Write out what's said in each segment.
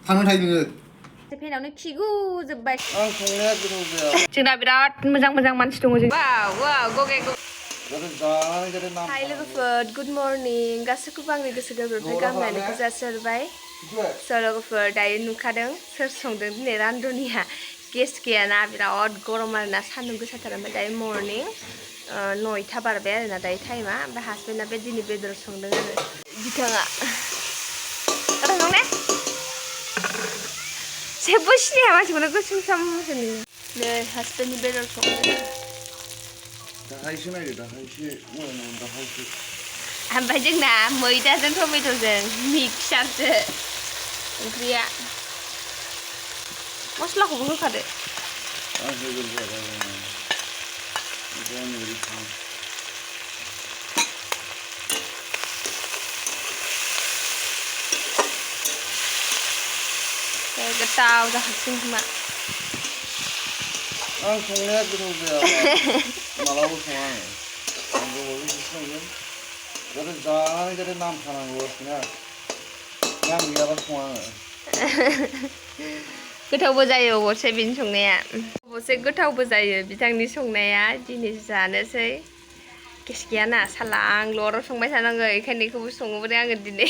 थांनो थायो नोङो फेनावनो खिगुजोब्बाय आं संनाया गोथाव जाया जोंना बिराद मोजां मानसि दङ जों वाव गगे हाय लोगोफोर गुड मर्निं गासैखौबो आंनि गोसो गोरबोनिफ्राय गाहाम हामलायनायखौ जासिहरबाय सोर लोगोफोर दायो नुखादों सोर संदों दिनै रान्धनिया गेस गैयाना बिराद गरम आरोना सान्दुं गोसाथार ओमफ्राय दायो मर्निं 9टा बारबाय आरोना दायो टाइमा ओमफ्राय हासबेन्डआ बे दिनै बेदर संदों आरो बिथाङा जेबो सिनाया मानसिखौनो गोसोम सामसोनि नै हासबेन्डनि बेदर संदों दाहायसो नायदो दाहायसो मोजां दाहायसो ओमफ्राय जोंना मैदाजों टमेट'जों मिक्सारसो ओंख्रिया मस्लाखौबो होखादो गोथाव जाखासिगोन खोमा आं संनाया गोथाव जाया मालाबा सङा आङो गोबावजोंसो संगोन जाहाथे जानानै जाहाथे नाम खानांगौ आरोखि ना नाम गैयाबा सङा आङो गोथावबो जायो अबसे बिनि संनाया अबसे गोथावबो जायो बिथांनि संनाया दिनै जानोसै गेस गैयाना साला आंल' अराव संबाय थानांगौ बेखायनो बेखौबो सङोबोदों आङो दिनै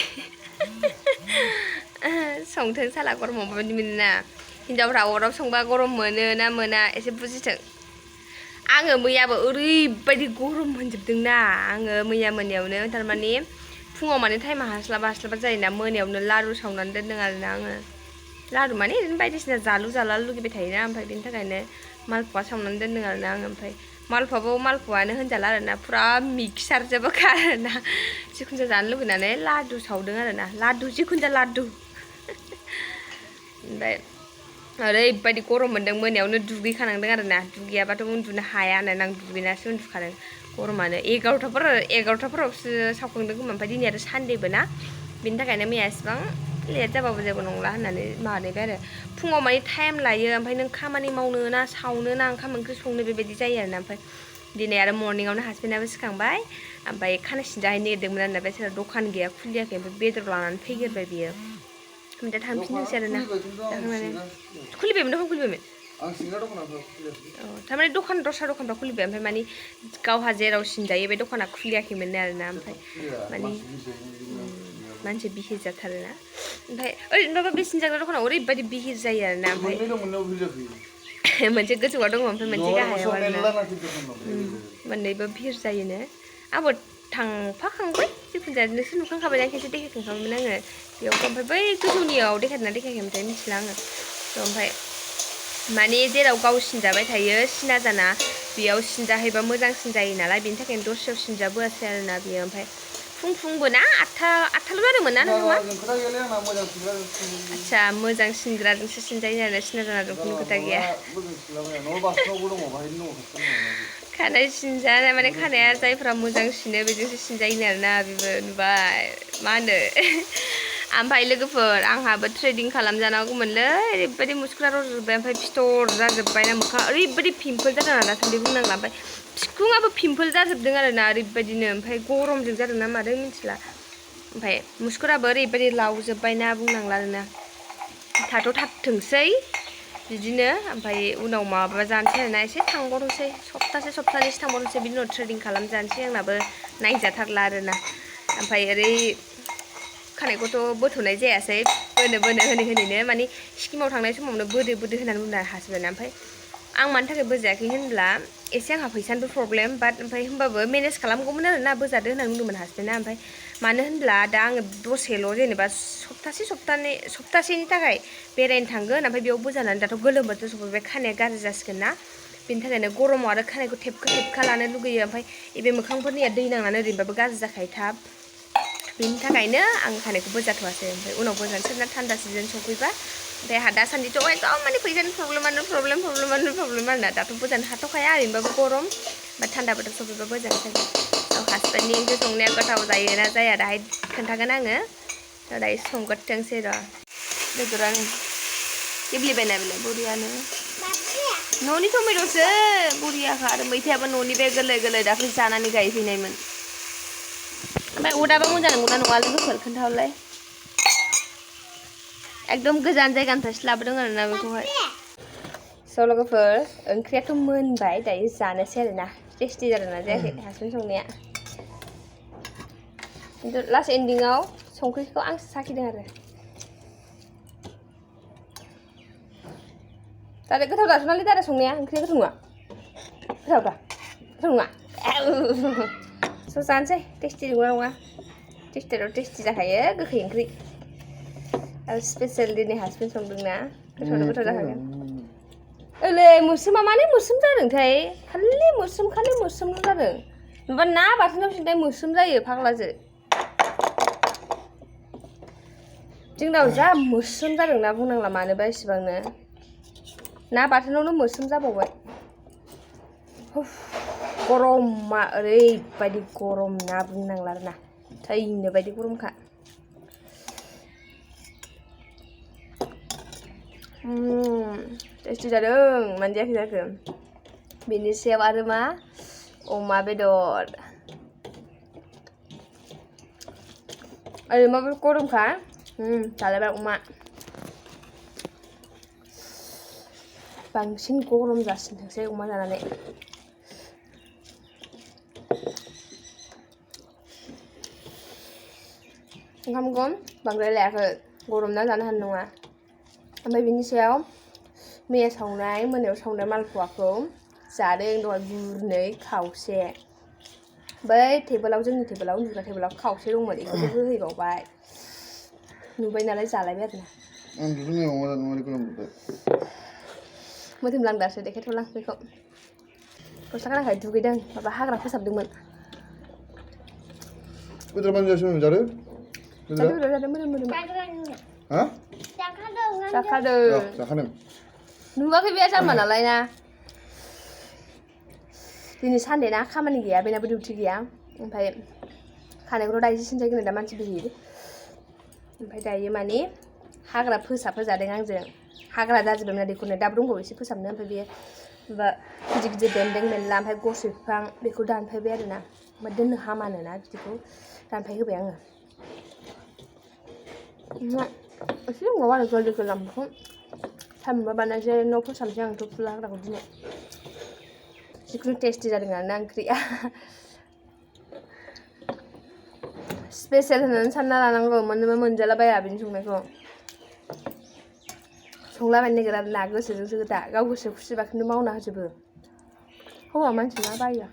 संथों साला गरमाव माबायदि मोनोना हिनजावफ्रा अराव संबा गरम मोनो ना मोना एसे बुजिथों आङो मैयाबो ओरैबायदि गरम मोनजोबदोंना आङो मैया मोनायावनो थारमाने फुङाव माने टाइमा हास्लाबा जायोना मोनायावनो लारु सावनानै दोनदों आरोना आङो लारु माने ओरैनो बायदिसिना जालु लुगैबाय थायोना ओमफ्राय बेनि थाखायनो मालपुवा सावनानै दोनदों आरोना आङो ओमफ्राय मालपुवानो होनजाला आरोना फुरा मिक्सारजोबोखा आरोना जिखुनु जानो लुगैनानै लादु सावदों आरोना लादु जिखुनु जा लादु ओमफ्राय ओरैबायदि गरम मोनदों मोनायावनो दुगैखानांदों आरोना दुगैयाबाथ' उन्दुनो हाया होननानै आं दुगैनासो उन्दुखादों गरमानो 11टाफोरावसो सावखांदों खोमा ओमफ्राय दिनै आरो सानडेबो ना बिनि थाखायनो मैया एसेबां लेट जाबाबो जेबो नंला होननानै माबानायबाय आरो फुङाव माने टाइम लायो ओमफ्राय नों खामानि मावनो ना सावनो ना ओंखाम ओंख्रि संनो बेबायदि जायो आरोना ओमफ्राय दिनै आरो मर्निंआवनो हासबेन्डआबो सिखांबाय ओमफ्राय खानाय सिनजाहैनो नागिरदोंमोन आरोना बेसोरा दखान गैया खुलियाखै ओमफ्राय बेदर लानानै फैग्रोबाय बियो ओमफ्राय दा थांफिननोसै आरोना जाखांनानै खुलिबायमोन दखान खुलिबायमोन थारमाने दस्रा दखानफ्रा खुलिबाय ओमफ्राय माने गावहा जेराव सिनजायो बे दखाना खुलियाखैमोन आरोना ओमफ्राय माने मानसि बिहिर जाथारोना ओमफ्राय ओरैनोबाबो बे सिनजाग्रा दखानाव ओरैबायदि बिहिर जायो आरोना ओमफ्राय मोनसे गोजौआव दङ ओमफ्राय मोनसे गाहायाव आरोना मोननैबो बिहिर जायोनो आंबो थांफाखांबाय जिखुनु जाया नोंसोर नुखांखाबाय ना खेनसे देखायखांखाबायमोन आङो बेयावथ' ओमफ्राय बै गोजौनियाव देखायदोंना देखायाखैमोनथाय मिथिला आङो ओमफ्राय माने जेराव गाव सिनजाबाय थायो सिना जाना बेयाव सिनजाहैबा मोजांसिन जायो नालाय बेनि थाखायनो दस्रायाव सिनजाबोआसै आरोना बियो ओमफ्राय फुंबो ना आठथाल' जादोंमोन ना नोङो मा आदसा मोजां सिनग्राजोंसो सिनजायो आरो सिना जानाजों खुनु खोथा गैया खानाय सिनजानाय माने खानाया जायफ्रा मोजां सिनो बेजोंसो सिनजायो आरोना बेबो नुबाय मा होनो ओमफ्राय लोगोफोर आंहाबो थ्रेडिं खालामजानांगौमोनलै ओरैबायदि मुसुखा रज'जोब्बाय ओमफ्राय फिथर जाजोब्बाय ना मोखाङा ओरैबायदि पिम्पल जादों आरो दासान्दि बुंनांला ओमफ्राय बिखुङाबो पिम्पल जाजोबदों आरोना ओरैबायदिनो ओमफ्राय गरमजों जादों ना मादों मिथिला ओमफ्राय मुसुखाबो ओरैबायदि लावजोब्बायना बुंनांला आरोना थाथ'थोंसै बिदिनो ओमफ्राय उनाव माबा जानोसै आरोना एसे थांबावनोसै सप्तानैसो थांबावनोसै बिनि उनाव थ्रेडिं खालामजानोसै आंनाबो नायजाथारला आरोना ओमफ्राय ओरै खानायखौथ' बोथ'नाय जायासै बोनो होनैनो माने स्किमाव थांनाय समावनो बोदो होननानै बुंदों हासबेन्डआ ओमफ्राय आं मानि थाखाय बोजायाखै होनब्ला एसे आंहा फैसानिबो प्रब्लेम ओमफ्राय होमबाबो मेनेज खालामगौमोन आरोना बोजादो होननानै बुंदोंमोन हासबेन्डआ ओमफ्राय मानो होनब्ला दा आङो दसेल' जेनेबा सप्तासेनि थाखाय बेरायनो थांगोन ओमफ्राय बेयाव बोजानानै दाथ' गोलोम बोथोर सफैबाय खानाया गाज्रि जासिगोन ना बेनि थाखायनो गरमाव आरो खानायखौ थेबखा लानो लुगैयो ओमफ्राय बे मोखांफोरनिया दै नांनानै ओरैनोबाबो गाज्रि जाखायो थाब बेनि थाखायनो आं खानायखौ बोजाथ'वासै ओमफ्राय उनाव बोजानोसै ना थान्दा सिजन सफैबा ओमफ्राय दासान्दिथ' एकदम माने फैसानि प्रब्लेम आरोना दाथ' बोजानो हाथ'खाया ओरैनोबाबो गरम ओमफ्राय थान्दा बोथोर सफैबा बोजानोसै हासबेन्डनि ओंख्रि संनाया गोथाव जायो ना जाया दाहाय खोन्थागोन आङो दायो संगोरथोंसै र' बेदरानो गेब्लेबायना बेलाय बरियानो न'नि टमेट'सो बरियाखा आरो मैथायाबो न'नि बे गोरलै दाख्लै जानानै गायफैनायमोन ओमफ्राय अदाबा मोजां नंगौना नङा लोगोफोर खोन्थाहरलाय एकदम गोजान जायगानिफ्रायसो लाबोदों आरोना बेखौहाय लवगोफोर ओंख्रियाथ' मोनबाय दायो जानोसै आरोना टेस्टि जादोंना जायाखै हासबेन्ड संनाया खिन्थु लास्ट एन्डिंआव संख्रिखौ आंसो साखिदों आरो दादा गोथाव जासोनालै दादा संनाया ओंख्रिया गोथाव नङा गोथाव नङा स' जानोसै टेस्टि नंगौना नङा टेस्टियाथ' टेस्टि जाखायो गोखै ओंख्रि आरो स्पेसियेल दिनै हासबेन्ड संदोंना गोथाव जाखागोन ओलै मोस्रोमा माने मोस्रोम जादोंथाय खालि मोस्रोमल' जादों माबा ना बाथोनाव सिन्थाय मोस्रोम जायो फाग्लाजो जोंनाव जा मोस्रोम जादोंना बुंनांला मानोबा इसेबांनो ना बाथोनावनो मोस्रोम जाबावबाय गरमा ओरैबायदि गरम ना बुंनांला आरोना थैनो बायदि गरमखा टेस्टि जादों मानो जायाखै जाखो बेनि सायाव आरो मा अमा बेदर ओरैबाबो गरमखा जालायबाय अमा बांसिन गरम जासिनथोंसै अमा जानानै ओंखामखौ बांद्राय लायाखै गरम ना जानो हानाय नङा ओमफ्राय बिनि सायाव मैया सावनाय मोनायाव सावनाय मालपुवाखौ जादों दहाय गुरनै खावसे बै टेबोलाव जोंनि टेबोलाव उन्दुग्रा टेबोलाव खावसे दंमोन बेखौबो होहैबावबाय नुबाय नालाय जालायबाय आरोना मोदोम लांदासो देखायथ'लां बेखौ गस्ला गानाखै दुगैदों माबा हाग्रा फोसाबदोंमोन जाखादों नुवाखै बे जाम्बा नालाय ना दिनै सानदे ना खामानि गैया बेनाबो डिउटि गैया ओमफ्राय खानायखौथ' दायो सिनजायगोन दा मानसि फैयो ओमफ्राय दायो माने हाग्रा फोसाबहोजादों आंजों हाग्रा जाजोबदोंना बेखौनो दाबो दंबावो एसे फोसाबनो ओमफ्राय बेयो माबा गिदिर बेन्दों बेनला ओमफ्राय गरसि बिफां बेखौ दानफायबाय आरोना ओमफ्राय दोननो हामानोना बिदिखौ दानफायहोबाय आङो एसे दंबावो आरो गोरलै लाम्फाखौ टाइम मोनबा बानायनोसै न' फोसाबनोसै आंथ' फुला हाग्राखौ दिनै जिखुनु टेस्टि जादों आरोना ओंख्रिया स्पेसियेल होननानै सानना लानांगौ मोननोबो मोनजालाबाया बिनि संनायखौ संलाबायनो नागिरा ना गोसोजोंसो खोथा गाव गोसो खुसिबा खिन्थु मावना होजोबो हौवा मानसिना बायो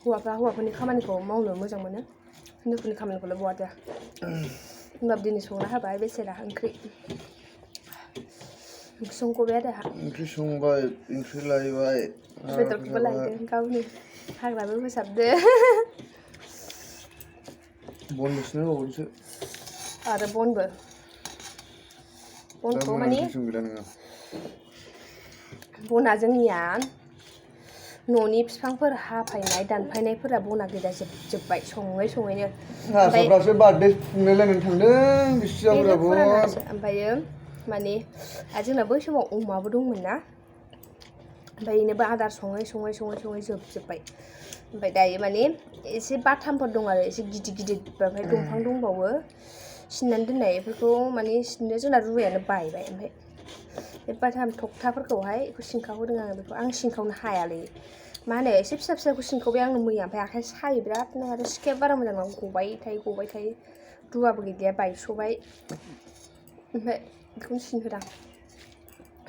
हौवाफ्रा हौवाफोरनि खामानिखौ मावनो मोजां मोनो हिन्जावफोरनि खामानिखौल' बहाथो होनबाबो दिनै संना होबाय बेसेरा ओंख्रि संग'बाय आरो ओंख्रि संबाय ओंख्रि लायबाय बेदरखौबो लायदों गावनि हाग्राबो फोसाबदो बनबो सुनो होबावनोसो आरो बनखौ माने बना जोंनिया न'नि बिफांफोर हाफायनाय दानफायनायफोरा बना गैला जोबबाय सङैनो हारसाफ्रासो बार्थडे खुंलायलायनानै थांदों बिसिजाफोरा बन ओमफ्रायो माने जोंना बै समाव अमाबो दंमोन ना ओमफ्राय बेनोबो आदार सङै जोबजोब्बाय ओमफ्राय दायो माने एसे बाथामफोर दं आरो एसे गिदिर ओमफ्राय दंफां दंबावो सिननानै दोननाय बेफोरखौ माने सिननो जोंना रुवायानो बायबाय ओमफ्राय बे बाथाम थखथाफोरखौहाय बेखौ सिनखावहोदों आङो बेखौ आं सिनखावनो हायालै मा होनो एसे फिसाखौ सिनखावबाय आङो मैया ओमफ्राय आखाइ सायो बिरादनो आरो सिखाया बारा मोजां नङा गबाय थायो रुवाबो गैया बायस'बाय ओमफ्राय बेखौनो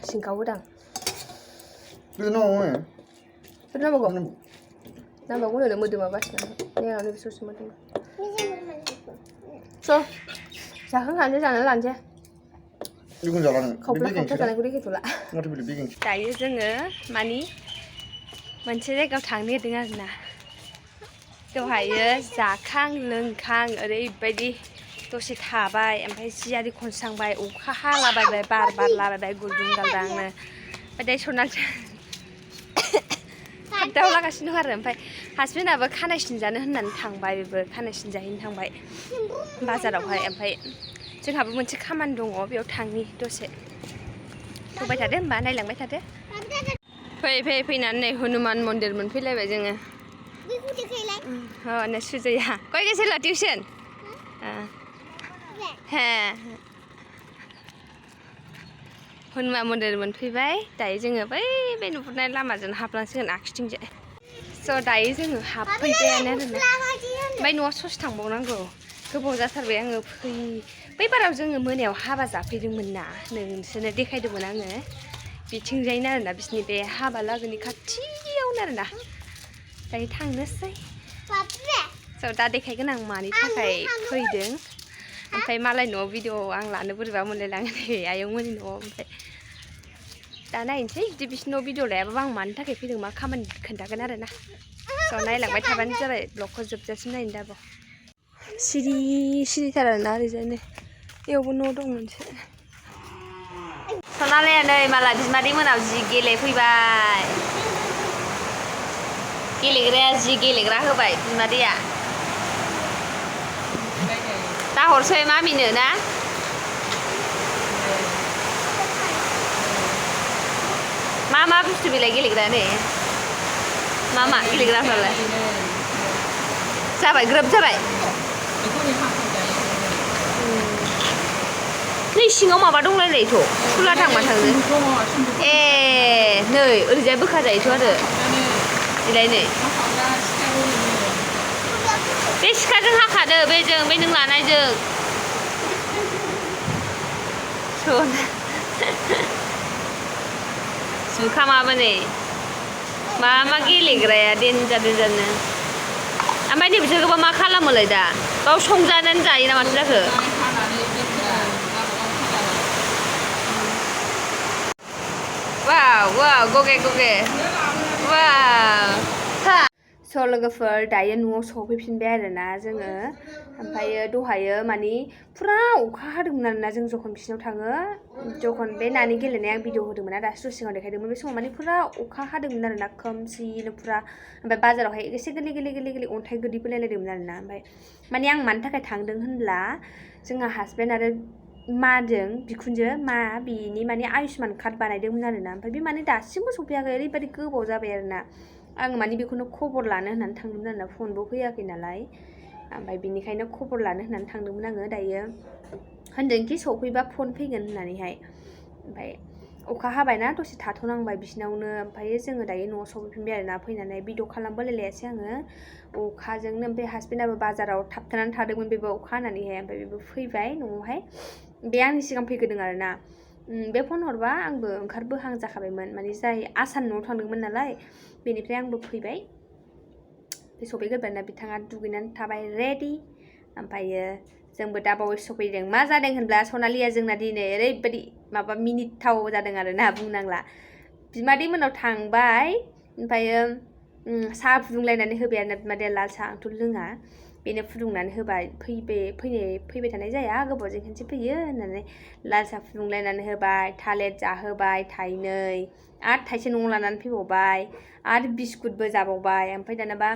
सिनखावहोदां नांबावगौ होनो मोदोमा बासिनानै आंनाव ससे मोदोमा स' जाखांखानोसै जानानै लानोसै खावफ्ला जानायखौ देखायथ'ला दायो जोङो मानि मोनसे जायगायाव थांनो नागिरदों आरोना दहायो जाखां लोंखां ओरैबायदि दसे थाबाय ओमफ्राय जि आरि खनस्रांबाय अखा हालाबायबाय बार बारलाबायबाय गुदुं गालदांनो ओमफ्राय दायो सनालिजों दावलागासिनो दं आरो ओमफ्राय हासबेन्डआबो खानाय सिनजानो होननानै थांबाय बेबो खानाय सिनजाहैनो थांबाय बाजारावहाय ओमफ्राय जोंहाबो मोनसे खामानि दङ बेयाव थांनि दसे होबाय थादो होमबा नायलांबाय थादो फैनानै नै हनुमान मन्दिर मोनफैलायबाय जोङो ने सुजया कय गेसेला टिउसन हनुमान मन्दिर मोनफैबाय दायो जोङो बै बे नुहुरनाय लामाजों हाबलांसिगोन आगसिथिंजाय स' दायो जोङो हाबफैबायानो आरोना ओमफ्राय न'आव ससे थांबावनांगौ गोबाव जाथारबाय आङो बै बाराव जोङो मोनायाव हाबा जाफैदोंमोन ना नोंसोरनो देखायदोंमोन आङो बिथिंजायनो आरोना बिसिनि बे हाबा लागोनि खाथियावनो आरोना दायो थांनोसै स' दा देखायगोन आं मानि थाखाय फैदों ओमफ्राय मालाय न'आव भिडिअ आं लानो बोरैबा मोनलायलाङो नै आयंमोननि न'आव ओमफ्राय दा नायनोसै जुदि बिसिनाव भिडिअ लायाबाबो आं मानि थाखाय फैदों मा खामानि खोन्थागोन आरोना स' नायलांबाय थाबानो जाबाय ब्लगखौ जोबजासिम नायनो दाबाव सिरि सिरिथार आरोना ओरैजायनो बेयावबो न' दं मोनसे सनालिया नै माला बिमादै मोनाव जि गेलेफैबाय गेलेग्राया जि गेलेग्रा होबाय बिमादैया दा हरसै मामिनो ना मा बुस्थु बेलाय गेलेग्रा नै मा गेलेग्राफ्रालाय जाबाय ग्रोब जाबाय नै सिङाव माबा दंलायलायोथ' खुला थांबा थाङो ए नै ओरैजाय बोखाजायोथ' आरो बेलाय नै बे सिखाजों हाखादो बेजों बे नों लानायजों जुखामाबो नै मा गेलेग्राया देन्जार देन्जारनो ओमफ्राय नै बिसोरखौबा मा खालामोलाय दा बाव संजानानै जायो ना माथो जाखो वाव गगे वाव स' लोगोफोर दायो न'आव सफैफिनबाय आरोना जोङो ओमफ्रायो दहायो मानि फुरा अखा हादोंमोन आरोना जों जखन बिसिनाव थाङो जखन बे नानि गेलेनाया आं भिडिअ होदोंमोन ना दासो सिगाङाव देखायदोंमोन बे समाव मानि फुरा अखा हादोंमोन आरोना खोमसिनो फुरा ओमफ्राय बाजारावहाय एसे गोरलै अन्थाइ गोलैबोलायलायदोंमोन आरोना ओमफ्राय मानि आं मानि थाखाय थांदों होनब्ला जोंहा हासबेन्ड आरो माजों बिखुनजो बिनि मानि आयुष्मान कार्ड बानायदोंमोन आरोना ओमफ्राय बे मानि दासिमबो सफैयाखै ओरैबायदि गोबाव जाबाय आरोना आं मानि बेखौनो खबर लानो होननानै थांदोंमोन आरोना फनबो फैयाखै नालाय ओमफ्राय बिनिखायनो खबर लानो होननानै थांदोंमोन आङो दायो होनदोंखि सफैबा फन फैगोन होननानैहाय ओमफ्राय अखा हाबायना दसे थाथ'नांबाय बिसिनावनो ओमफ्राय जोङो दायो न'आव सफैफिनबाय आरोना फैनानै भिडिअ खालामबोलायलायासै आङो अखाजोंनो ओमफ्राय हासबेन्डआबो बाजाराव थाबथानानै थादोंमोन बेबो अखा हानानैहाय ओमफ्राय बेबो फैबाय न'आवहाय बे आंनि सिगां फैग्रोदों आरोना बे फन हरबा आंबो ओंखारबोहां जाखाबायमोन मानि जाय आसान न'आव थांदोंमोन नालाय बेनिफ्राय आंबो फैबाय बे सफैग्रोबायना बिथाङा दुगैनानै थाबाय रेडि ओमफ्रायो जोंबो दा बावैसो सफैदों मा जादों होनब्ला सनालिया जोंना दिनै ओरैबायदि माबा मिनिथाव जादों आरोना बुंनांला बिमादै मोनाव थांबाय ओमफ्रायो साहा फुदुंलायनानै होबाय आरोना बिमादैया लाल साहा आंथ' लोङा बेनो फुदुंनानै होबाय फैबाय थानाय जाया गोबावजों खनसे फैयो होननानै लाल साहा फुदुंलायनानै होबाय थालिर जाहोबाय थाइनै आरो थाइसे न'आव लानानै फैबावबाय आरो बिस्कुटबो जाबावबाय ओमफ्राय दानाबा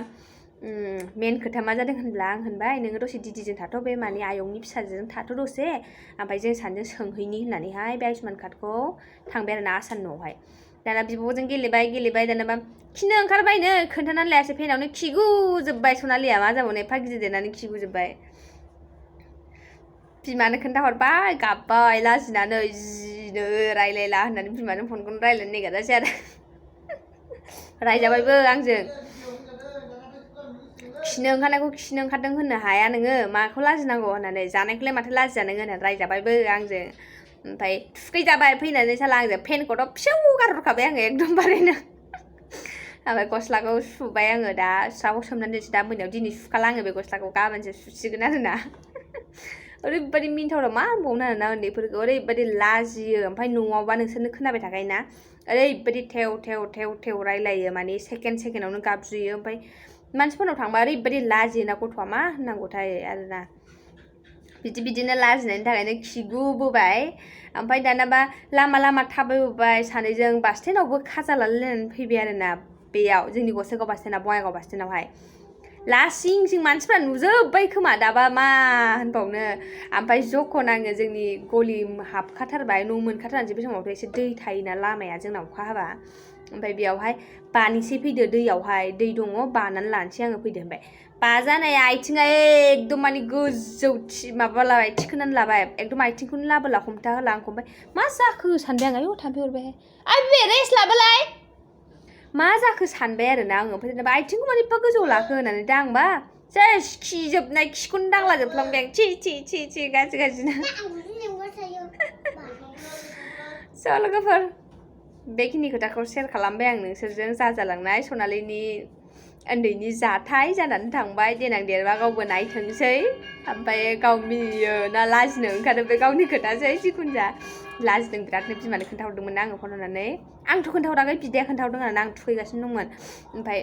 मेन खोथा मा जादों होनब्ला आं होनबाय नोङो दसे दिदिजों थाथ' बे मानि आयंनि फिसाजों थाथ' दसे ओमफ्राय जों सानैजों सोंहैनि होननानैहाय बे आयुष्मान कार्डखौ थांबाय आरोना आसान न'आवहाय दाना बिब'जों गेलेबाय दानाबा खिनो ओंखारबायनो खोन्थानानै लायासै फेनावनो खिगुजोब्बाय सनालिया मा जाबावनो एफा गिदिर देरनानै खिगुजोब्बाय बिमानो खोन्थाहरबाय गाबबाय लाजिनानै जिनो रायलायला होननानै बिमाजों फनखौनो रायलायनो नागिरासै आरो रायजाबायबो आंजों खिनो ओंखारदों होननो हाया नोङो माखौ लाजिनांगौ होननानै जानायखौलाय माथो लाजिया नोङो होननानै रायजाबायबो आंजों ओमफ्राय थुखैजाबाय फैनानै साला आंजों पेनखौथ' फिसौ गारहरखाबाय आङो एकदमबारैनो ओमफ्राय गस्लाखौ सुबाय आङो दा स्राव सोमनानै दोनसै दा मोनायाव दिनै सुखाला आङो बे गस्लाखौ गाबोनसो सुसिगोन आरोना ओरैबायदि मिनिथावना मा होनबावनो आरोना उन्दैफोरखौ ओरैबायदि लाजियो ओमफ्राय न'आवबा नोंसोरनो खोनाबाय थाखायोना ओरैबायदि थेव रायलायो माने सेकेन्डआवनो गाबज्रियो ओमफ्राय मानसिफोरनाव थांबा ओरैबायदि लाजियोना गथ'आ मा होननांगौथाय आरोना बिदिनो लाजिनायनि थाखायनो खिगुबोबाय ओमफ्राय दानाबा लामा थाबायबोबाय सानैजों बास स्टेन्डआवबो खाजा लालायलायनानै फैबाय आरोना बेयाव जोंनि गसाइगाव बास स्टेन्डआव बङाइगाव बास स्टेन्डआवहाय लासिं मानसिफ्रा नुजोब्बाय खोमा दाबा मा होनबावनो ओमफ्राय जखन आङो जोंनि गलि हाबखाथारबाय न' मोनखाथारनोसै बे समावथ' एसे दै थायोना लामाया जोंना अखा हाबा ओमफ्राय बेयावहाय बानोसै फैदो दैयावहाय दै दङ बानानै लानोसै आङो फैदो ओमफ्राय बाजानाया आथिङा एकदम माने गोजौ माबा लाबाय थिखोनानै लाबाय एकदम आथिंखौनो लाबोला हमथा होला आंखौ ओमफ्राय मा जाखो सानबाय आं आयौ थाम्फै अरबाय आइ बे रेस्ट लाबोलाय मा जाखो सानबाय आरोना आङो ओमफ्राय जेनेबा आथिंखौ माने एफा गोजौ लाखो होननानै दांबा सेस खिजोबनाय खिखौनो दांलाजोबफ्लांबाय आं थि गाज्रिनो स' लोगोफोर बेखिनि खोथाखौ शेयार खालामबाय आं नोंसोरजों जालांनाय सनालिनि उन्दैनि जाथाय जानानै थांबाय देनां देरबा गावबो नायथोंसै ओमफ्राय गाव मिनियो ना लाजिनो ओंखारो बे गावनि खोथासै जिखुनु जा लाजिदों बिरादनो बिमानो खोन्थाहरदोंमोन आङो फन हरनानै आंथ' खोन्थाहराखै बिदाया खोन्थाहरदों आरोना आं थुखैगासिनो दंमोन ओमफ्राय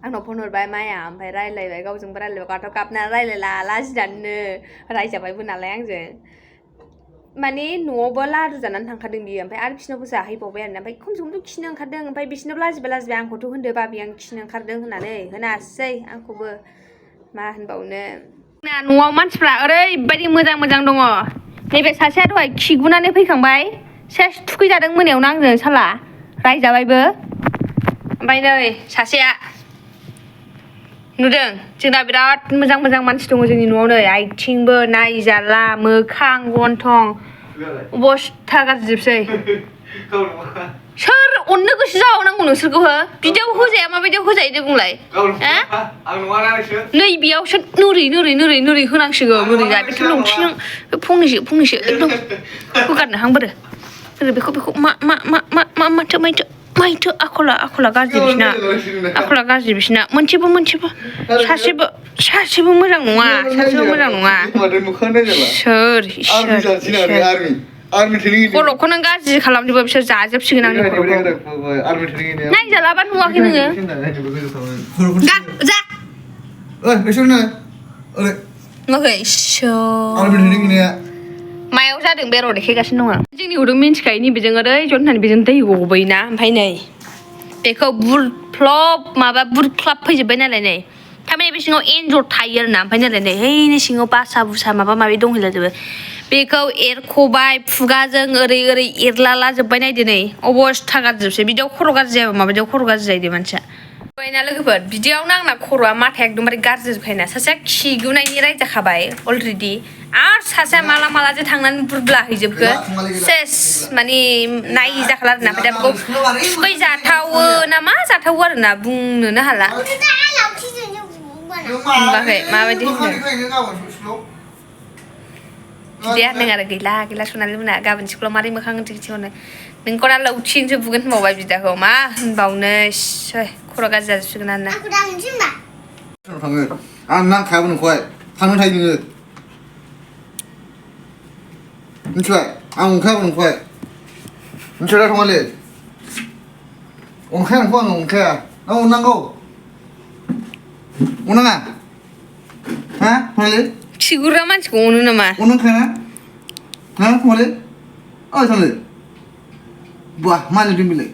आंनाव फन हरबाय माया ओमफ्राय रायज्लायबाय गावजोंबो रायज्लायबाय गावथ' गाबना रायज्लायला लाजिनानैनो रायजाबायबो नालाय आंजों माने न'आवबो लारु जानानै थांखादों बियो ओमफ्राय आरो बिसिनावबो जाहैबावबाय आरोना ओमफ्राय खमसे खमथ' खिनो ओंखारदों ओमफ्राय बिसिनाव लाजिबाय आंखौथ' होनदो बाबि आं खिनो ओंखारदों होननानै होनासै आंखौबो मा होनबावनो न'आव मानसिफ्रा ओरैबायदि मोजां दङ नैबे सासेया दहाय खिगुनानै फैखांबाय सेस थुखैजादों मोनायावनो आंजों साला रायजाबायबो ओमफ्राय नै सासेया नुदों जोंना बिराद मोजां मानसि दङ जोंनि न'आव नै आथिंबो नायजाला मोखां गन्थं अबस्था गाज्रिजोबसै सोर अननो गोसो जाबावनांगौ नोंसोरखौ हो बिदियाव होजाया माबायदियाव होजायो दे बुंलाय नै बेयावसो नोरै होनांसिगौ नोरै जाबेथ' लंथिं फंनैसो एकदम होगारनोहांबोरो बेखौ माइथो आखला गाज्रि बिसिना मोनसेबो सासेबो मोजां नङा सोर खर'खौ नों गाज्रि खालामजोबो बिसोर जाजोबसिगोन आंनि खर'खौ नायजालाबा नुवाखै नोङो जा मायाव जादों बे र' देखायगासिनो दङ जोंनिखौथ' मिन्थिखायो नैबेजों ओरै जन होननानै बेजों दै गबोयोना ओमफ्राय नै बेखौ बुरख्लाब फैजोब्बाय नालाय नै थारमाने बे सिङाव एन्जर थायो आरोना ओमफ्राय नालाय नै हैनि सिङाव बासा बुसा माबा माबि दंहैलाजोबो बेखौ एरख'बाय खुगाजों ओरै एरलाला जोब्बाय नायदो नै अबस्था गाज्रिजोबसै बिदियाव खर' गाज्रि जायाबा माबायदियाव खर' गाज्रि जायो दे मानसिया ना लोगोफोर बिदियावनो आंना खर'आ माथाया एकदमबारे गाज्रि जोबखायोना सासेया खिगुनायनि रायजाखाबाय अलरेडि आरो सासेया मालाजों थांनानै बुरब्ला हैजोबखो सेस माने नायजाखाला आरोना ओमफ्राय दा बेखौ थुखैजाथावो ना मा जाथावो आरोना बुंनोनो हाला होनबाखै माबायदि होनो बिदाया होनदों आरो गैला सनालि मोना गाबोन स्कुलाव मारै मोखां दिन्थिहरनो नोंखौ दा लावथिंसो बुगोन होनबावबाय बिदाखौ मा होनबावनो खर' गाज्रि जाजोबसिगोन आरोना आं नांखायाबो नोंखौहाय थांनो थायो नोङो मिथिबाय आं अनखायाबो नोंखौहाय मिथिबाय थङालि अनखाया नोंखौ आङो अनखाया ना अननांगौ अननाङा हा थङालि खिगुग्रा मानसिखौ अनो नामा अनखायाना हा थङालि थङालि buah mana dimilai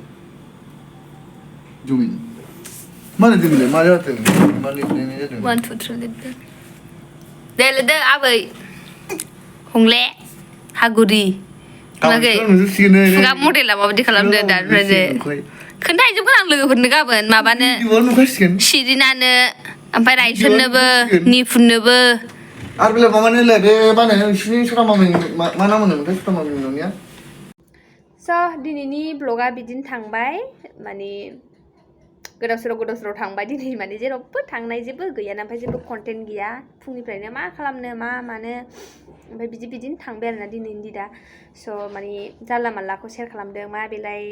jumin mana dimilai mana jatuh mana ini jatuh 1 2 3 lihat deh abai hongle haguri lagi suka model lah mau dikalamde dan berade kenai juga kan logoफोरनो गाबोन माबानो सिरिनानो ओमफ्राय रायसननोबो निफुननोबो आरो बेलाय माबानो ले बे माने नोंसिनि सुरा मामि मा नाम होनोमोनथाय सुरा मामि नोंनिया स' दिनैनि ब्लगा बिदिनो थांबाय माने गोदाव सोराव थांबाय दिनै माने जेरावबो थांनाय जेबो गैयाना ओमफ्राय जेबो कन्टेन्ट गैया फुंनिफ्रायनो मा खालामनो मा मानो ओमफ्राय बिदिनो थांबाय आरोना दिनैनि दिना स' माने जानला मानलाखौ शेयार खालामदों मा बेलाय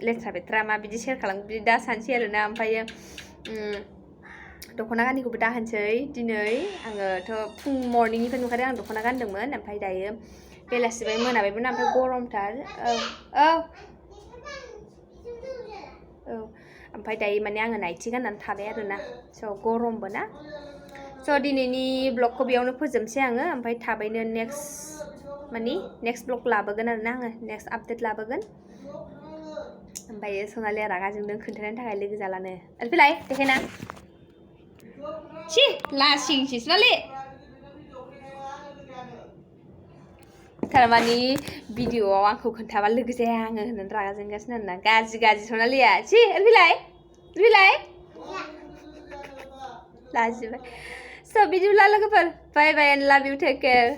लेथ्रा बेथ्रा मा बिदि शेयार खालाम बिदि दा सानसै आरोना ओमफ्रायो दख'ना गाननिखौबो दा होनसै दिनै आङोथ' फुं मर्निंनिफ्राय नुखादों आं दख'ना गानदोंमोन ओमफ्राय दायो बेलासिबाय मोनाबायबो ना ओमफ्राय गरमथार औ ओमफ्राय दायो माने आङो नाइटि गाननानै थाबाय आरोना स' गरमबो ना स' दिनैनि ब्लगखौ बेयावनो फोजोबसै आङो ओमफ्राय थाबैनो नेक्स्ट ब्लग लाबोगोन आरोना आङो नेक्स्ट आपडेट लाबोगोन ओमफ्राय सनालिया रागा जोंदों खोन्थानायनि थाखाय लोगो जालानो आरो फैलाय देखायना लासिंसि सनालि थारमानि भिडिअआव आंखौ खोन्थाबा लोगो जाया आङो होननानै रागा जोंगासिनो आरोना गाज्रि सनालिया फैलाय लाजिबाय स' बिदिब्ला लोगोफोर बाय बाय एन्ड लाभ इउ टेक केयार